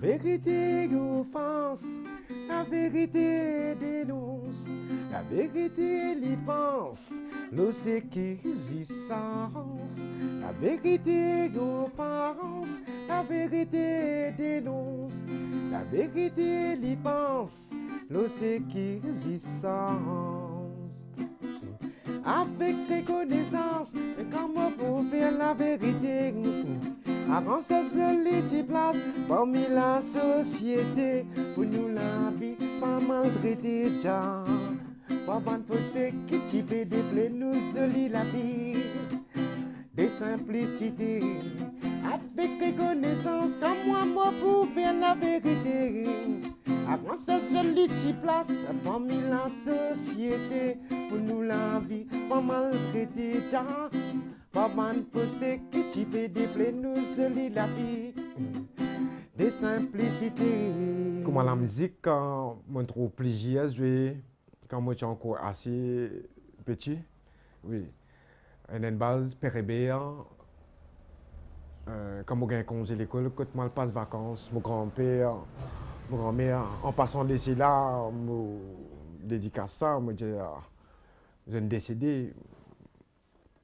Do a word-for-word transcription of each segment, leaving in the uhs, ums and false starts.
Verite ofans, laverite denons, laverite li pans lor seki zis sans. Laverite ofans, laverite denons, laverite li pans lor seki zis sans. Avek rekonesans, kan mo pou fer laverite, arans sa zoli ti plas parmi lasosiete, pou nou lavi pa maltrete, Jah. Pa bann fos fek ki ti pe deple nou zoli lavi. De sinplisite, avek rekonesans, kan mwa mo pou fer laverite, arans sa zoli ti plas parmi lasosiete, pou nou lavi pa maltrete, Jah. Pa bann fos fek ki ti pe deple nou zoli lavi. De sinplisite. Kouma lamizik, kan mo trouv plezir zwe, kan mo ti ankor ase piti, wi. Enn, enn baz Pere Eber, eh, kan mo gagn konze lekol, kot mo al pas vakans, mo granper, mo granmer, an pasan lese la, mo dedikas sa, mo dir, ah, zot inn desede.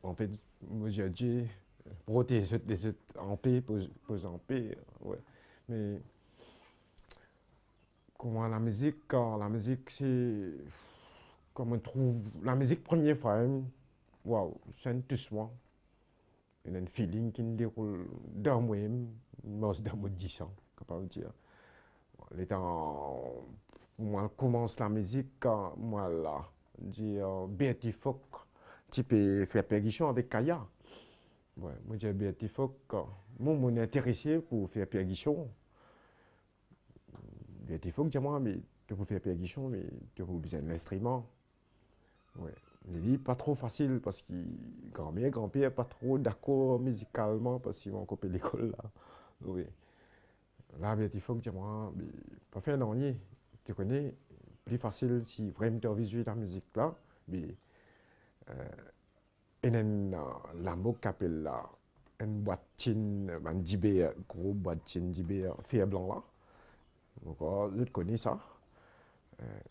Anfet, mo dir, Dieu, protez zot, les zot anpe, poz, poz anpe, wi. Me kouma lamizik, kan lamizik, se, kan mo trouv lamizik premie fwa, em, waw, sa inn tous mwa. Ena enn feeling ki inn deroul dan mwa, mars dan mo disan, kapav dir. Letan mwa koumans lamizik, kan mwa la, dir, Berti Fock ti pe fer perkision avek Kaya. Wi, mo dir Berti Fock, mo, mo interese pou fer perkision. Berti Fock dir mwa, me to pou fer perkision, me to pou bizin enn linstriman. Wi. Li, li pa tro fasil, parski granmer, granper pa tro dakor mizikalman, parski mo ankor pe lekol la. Wi. La, Berti Fock dir mwa, me pa fer nanye. To kone, pli fasil si vremem to anvi zwe lamizik la, me, eh, ena enn, eh, lamok ki apel la, enn bwat tinn, bann diber, gro bwat tinn diber fer blan la. Ankor, zot kone sa. Eh,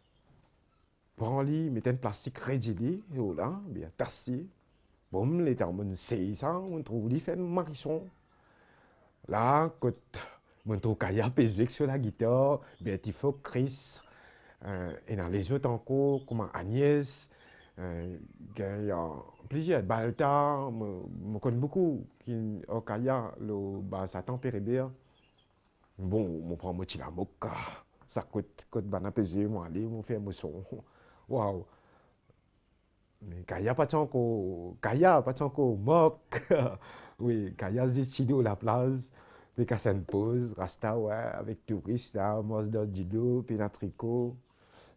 pran li, met enn plastik, redi li, ola, bien atas li. Bom, letan mo'nn sey sa, mo'nn trouv li fer enn marison. La, kot mo'nn trouv Kaya pe zwe ek so lagitar, Berti Fock, Chris, eh, ena lezot ankor, kouma Agnès, eh, gagn, eh, plizier, Balta, mo, mo konn boukou ki ar Kaya lor baz sa tan Pere Eber. Bon, mo pran mo ti lamok, ah, sa kot, kot bann-la pe zwe, mo ale, mo fer mo son. Waw! Me Kaya pa ti ankor, Kaya pa ti ankor mok. Wi, Kaya zis ti lor laplaz, pe kas enn poz, rasta, wi, avek touris la, mars dan dilo, pena triko.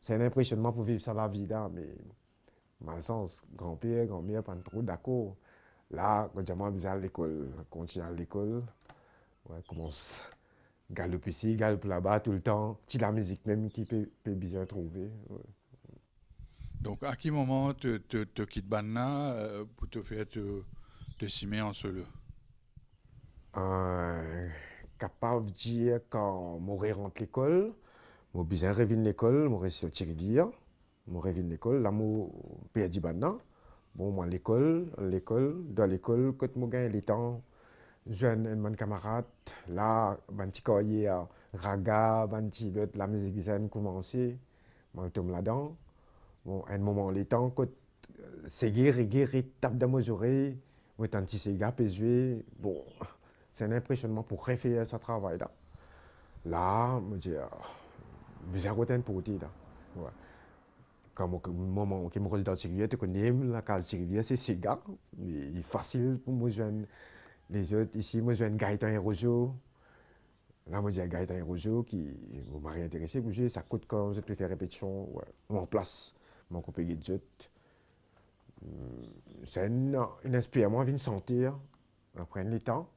Se enn inpresionnman pou viv sa lavi la, me malsans, granper, granmer pa'nn tro dakor. La, mo dir mwa bizin al lekol, kontign al lekol. Wi, koumans galoup isi, galoup laba toultan, ti lamizik mem ki pe, pe bizin trouve. Wi. Donk, a ki moman to, to, to kit bann-la, eh, pou to fer to, to simin an solo? Eh, kapav dir kan mo rerant lekol, mo bizin revinn lekol, mo res lor Ti Rivier. Mo revinn lekol, la mo perdi bann-la. Bon, mo al lekol, lekol, dan lekol, kot mo gagn letan zwenn enn bann kamarad, la, bann ti karyer raga, bann ti lot lamizik zenn koumanse, mo al tom ladan. Bon, enn moman letan, kot, eh, sege, rege, ret tap dan mo zorey, mo tann ti sega pe zwe, bon, se enn inpresionnman pou refer sa travay la. La, mo dir, ah, bizin rod enn porte la. Wi. Kan mo, moman ki mo koz dan Ti Rivier, to kone lakaz Ti Rivier, se sega. Li, li fasil pou mo zwenn lezot. Isi, mo zwenn Gaëtan Herozot. La, mo dir Gaëtan Herozot ki mo mari interese pou zwe, sa kot kan zot pe fer repetision, wi, mo anplas, mo ankor pe get zot. Hmm, se enn, enn inspirasyon vinn sante, apre enn letan,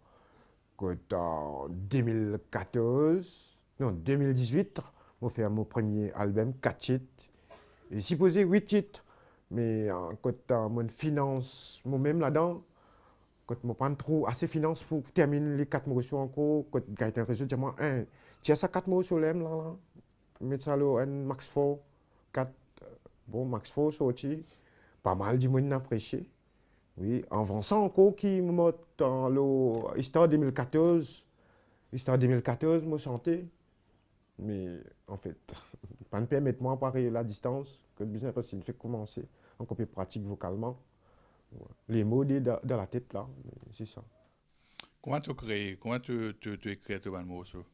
kot, eh, de mil katorz, non, de mil dizwit, mo fer mo premie album, kat tit, e sipoze wit tit, me, eh, kot, eh, mo'nn finans momem ladan, Kot mo pa'nn trouv ase finans pou terminn li kat morso ankor, kot Gaëtan Roseau dir mwa, "Hein, tir sa kat morso la, la, la, met sa lor enn Max Four, kat, bon, Max Four sorti, pa mal dimoun inn apresie." Wi, avan sa ankor ki mo mont dan lor Star de mil katorz, Star de mil katorz, mo sante, me, anfet, pa'nn permet mwa pare ladistans, kot bizin, parski finn fek koumanse, ankor pe pratik vokalman. Lemo de, dan, dan latet la, me se sa. Kouma to kree, kouma to, to, to ekrir to bann morso?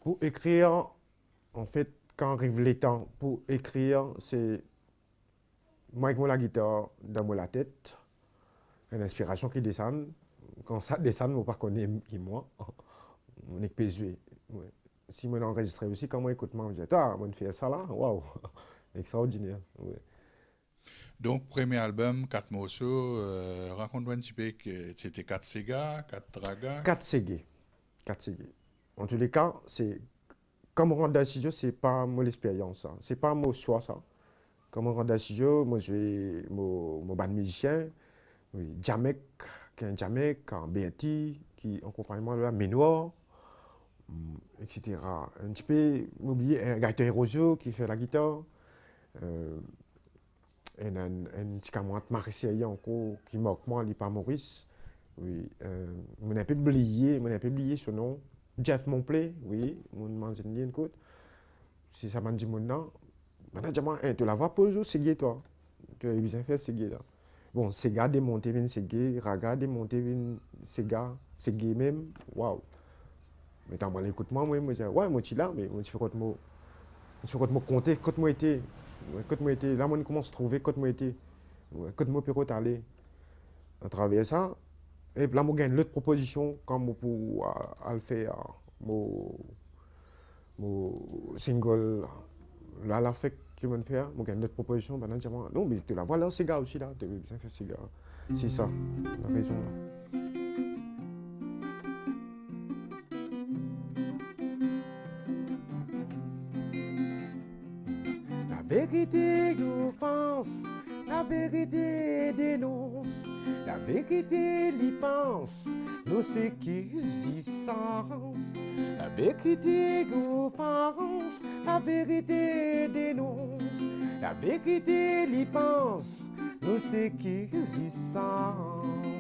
Pou ekrir, anfet, kan ariv letan pou ekrir, se mwa ek mo lagitar dan mo latet, enn inspirasion ki desann. Kan sa desann, mo pa kone ki mwa, mo nek pe zwe. Wi. Si mo anrezistre osi, kan mo ekout mwa, mo dir, "Ah, mo'nn fer sa la, waw, extraordiner." Wi. Donk, premie album, kat morso, euh, rakont mwa enn tipe, ke sete kat sega, kat raga? Kat sege. Kat sege. Antouleka, se, kan mo rant dan stidio, se pa mo lexperyans sa. Se pa mo swa sa. Kan mo rant dan stidio, mo zwe mo, mo bann mizisien, wi, Djamek, ki enn Djamek, Berti, ki akonpagn mwa la, Menor, mm, et cetera. Enn tipe, mo bliye, eh, Gaëtan Roseau ki fer lagitar. Euh, enn, enn, enn ti kamarad Marie Serrier ankor ki mark mwa, li pa Moris. Wi, euh, mo'nn inpe bliye, mo'nn inpe bliye so nom. Jeff Monplay, wi, mo'nn mazinn li enn kout. Se sa bann dimoun la. Bann la dir mwa, "Eh, to lavwa poz lor sege twa. To bizin fer sege la." Bon, sega demonte vinn sege, raga demonte vinn sega, sege mem, waw. Me kan mo al ekout mwa, mwa, mo dir, wi, mo ti la, me mo ti pe kot mo, mo ti pe kot mo konte, kot mo ete, wi, kot mo ete. La, mo'nn koumans trouve kot mo ete, wi, kot mo pe rod ale. Atraver sa, e la, mo gagn lot propozision, kan mo pou, a, al fer, a, mo, mo single, la, la fek ki mo'nn fer, mo gagn lot propozision, bann la dir mwa, "Non, me to lavwa la, sega osi la, to bizin fer sega." Se sa, larezon la. Laverite ofans, laverite denons, laverite li pans, nou se ki zisans. Laverite ofans, laverite denons, laverite li pans, nou se ki zisans.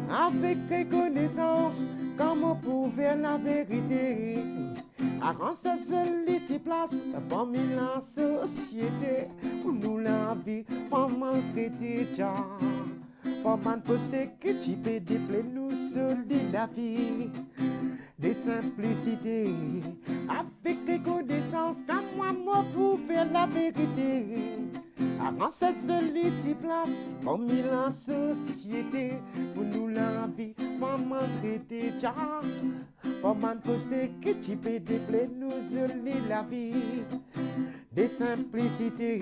Avek rekonesans, kan mo pou ver laverite, arans sa zoli ti plas parmi lasosiete, pou nou lavi pa maltrete, dya. Pa bann foste ki ti pe deplete nou zoli lavi de sinplisite. Avek rekonesans, kan mwa mo pou ver laverite, arans sa zoli ti plas parmi lasosiete, pou nou lavi pa maltrete, dya. Pa bann foste ki ti pe deplete nou zoli lavi de sinplisite.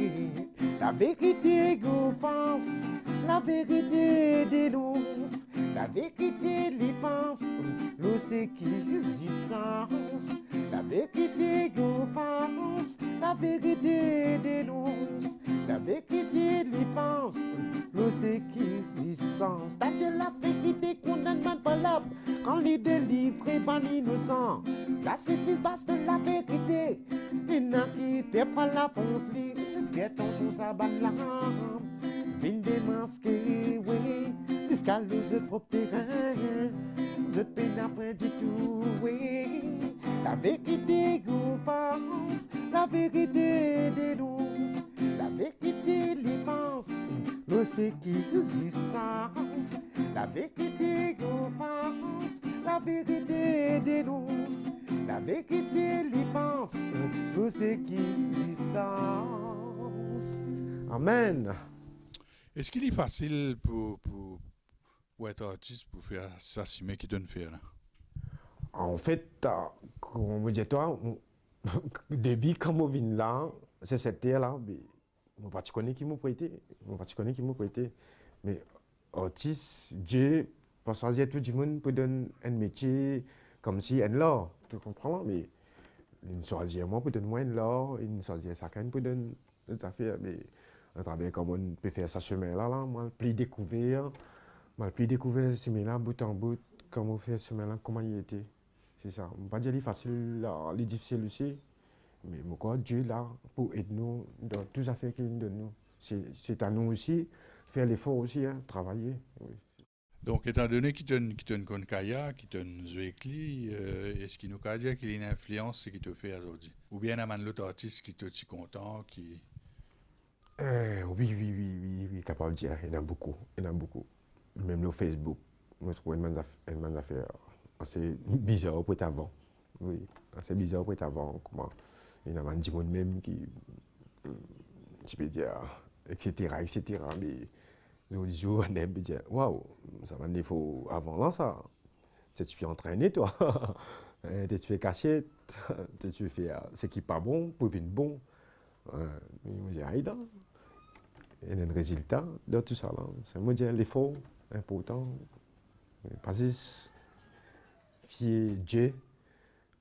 Laverite ofans, laverite denons, laverite li pans, nou se ki zisans. Laverite ofans, laverite denons, laverite li pans, nou se ki zisans. Setadir laverite kondann bann valab, kan li delivre bann inosan. Lazistis pas dan laverite, ena ki pe pa lafront li, get tansion sa bann la vinn demaske, wi, ziska lor zot prop terin, zot pena pwin ditou, wi. Laverite ofans, laverite denons, laverite li pans, nou se ki zisans. Laverite ofans, laverite denons, laverite li pans, nou se ki zisans. Amen. Eski li fasil pou, pou, pou enn artis pou fer sa sime ki to'nn fer la? Anfet, a, kouma mo dir twa, mo, depi kan mo vinn la, se sekter la, me mo pa ti kone ki mo pou ete, mo pa ti kone ki mo pou ete. Me artis, Die pa swazir tou dimoun pou donn enn metie koumsi enn lar, to konpran, me linn swazir mwa pou donn mwa enn lar, linn swazir sakenn pou donn lot zafer, me atraver kouma mo'nn pe fer sa semin la, la, mo'nn pli dekouver, Mo al pli dekouver sime la, bout an bout, kouma fer sime la, kouma li ete. Se sa. Mo pa dir li fasil, la, li difisil osi, me mo krwar Die la pou ed nou dan tou zafer ki li donn nou. Se, se a nou osi, fer lefor osi, hein, travay, wi. Donk, etandone ki to'nn, ki to'nn konn Kaya, ki to'nn zwe ek li, euh, eski nou kav dir ki li ena inflians seki to fer azordi? Oubien ena bann lot artis ki to ti kontan, ki Eh, wi, wi, wi, wi, wi, kapav dir, ena boukou, ena boukou. Mem lor Facebook, mo trouv enn bann zaf-, enn bann zafer ase bizar pou et avan. Wi, ase bizar pou et avan, kouma ena bann dimoun mem ki, mm, ti pe dir, et cetera, et cetera, me zordi zour, bann pe dir, "Waw, sa bann lefor avan la, sa." To ti pe antrene twa. Eh, to ti pe kasiet, to ti pe fer, ah, seki pa bon pou vinn bon. Eh, me mo dir, "Ay la, ena enn rezilta dan tou sa la." Sa mo dir, lefor inportan. Pa zis fie Die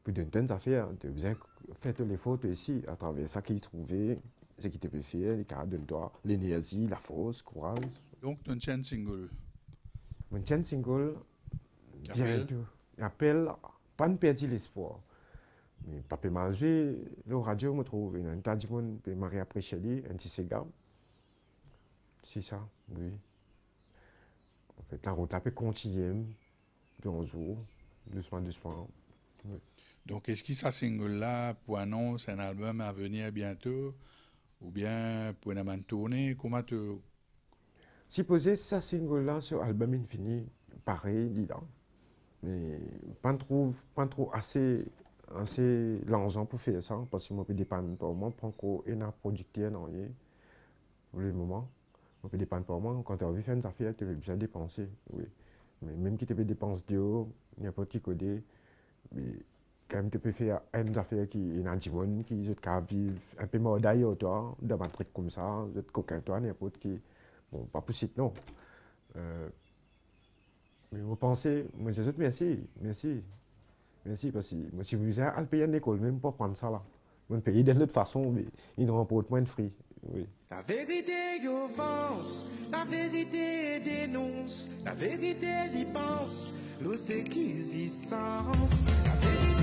pou donn twa enn zafer, to bizin fer to lefor twa osi, atraver sa ki li trouve, seki to pe fer, li kapav donn twa lenerzi, lafors, kouraz. Donk, to'nn tir enn single. Mo'nn tir enn single, ki apel? Biento. Li apel Pa perdi lespwar. Me pa pe mal zwe lor radio, mo trouv, ena enn ta dimoun pe mari apresie li, enn ti sega. Se sa, wi. Anfet, larout la pe kontigne, zour an zour, dousman, dousman. Wi. Donk, eski sa single la pou anons enn album a venir biento, oubien pou ena bann tourne? Kouma to Sipoze sa single la, so album inn fini pare, li la. Me pa trouv, pa trouv ase, ase larzan pou fer sa, parski mo pe depann par mwa, pankor ena prodikter, nanye. Pou lemoman, mo pe depann par mwa. Kan to anvi fer enn zafer, to bizin depanse, wi. Me mem ki to pe depans deor, ninport ki kote, me kan mem to pe fer enn zafer ki ena dimoun ki zot kapav viv inpe marday ar twa, dan bann trik koumsa, zot kokin twa, ninport ki, bon, pa pou sit non. Eh, me mo panse, mo dir zot mersi, mersi, mersi, parski mo ti bizin al pey enn lekol mem pou aprann sa la. Mo'nn peye dan lot fason, me inn raport mwa enn fri, wi. Laverite, yo vans, laverite, denons, laverite, li pans, lor seki zis sans. Laverite,